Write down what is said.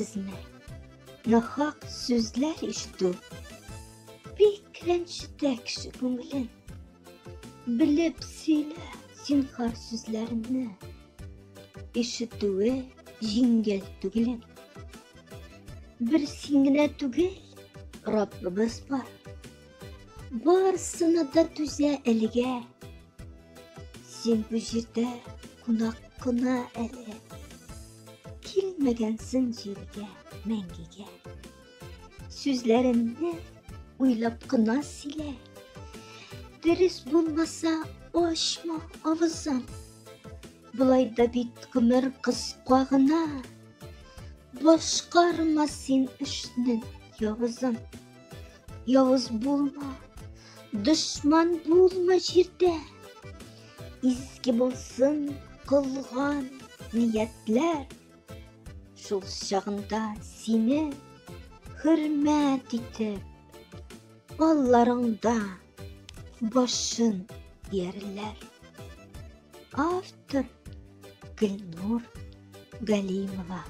Сизмә. Нахак сүзләр ишетү бик рәнҗетә кеше күңелен. Белеп сөйлә зинһар сүзләреңне. Ишетүе җиңел түгелен. Бер син генә түгел, Раббыбыз бар. Барысына да түзә әлегә. Син бу җирдә кунак кына әле. Килмәгәнсең җиргә мәңгегә. Сүзләреңне уйлап кына сөйлә. Дөрес булмаса, ачма авызың. Болай да бит гомер кыска гына. Башкарма син эшнең явызын. Явыз булма, дошман булма җирдә. Изге булсын кылган ниятләр. Шул чагында сине хөрмәт итеп, алларыңда башын иярләр. Автор Гөлнур Галимова.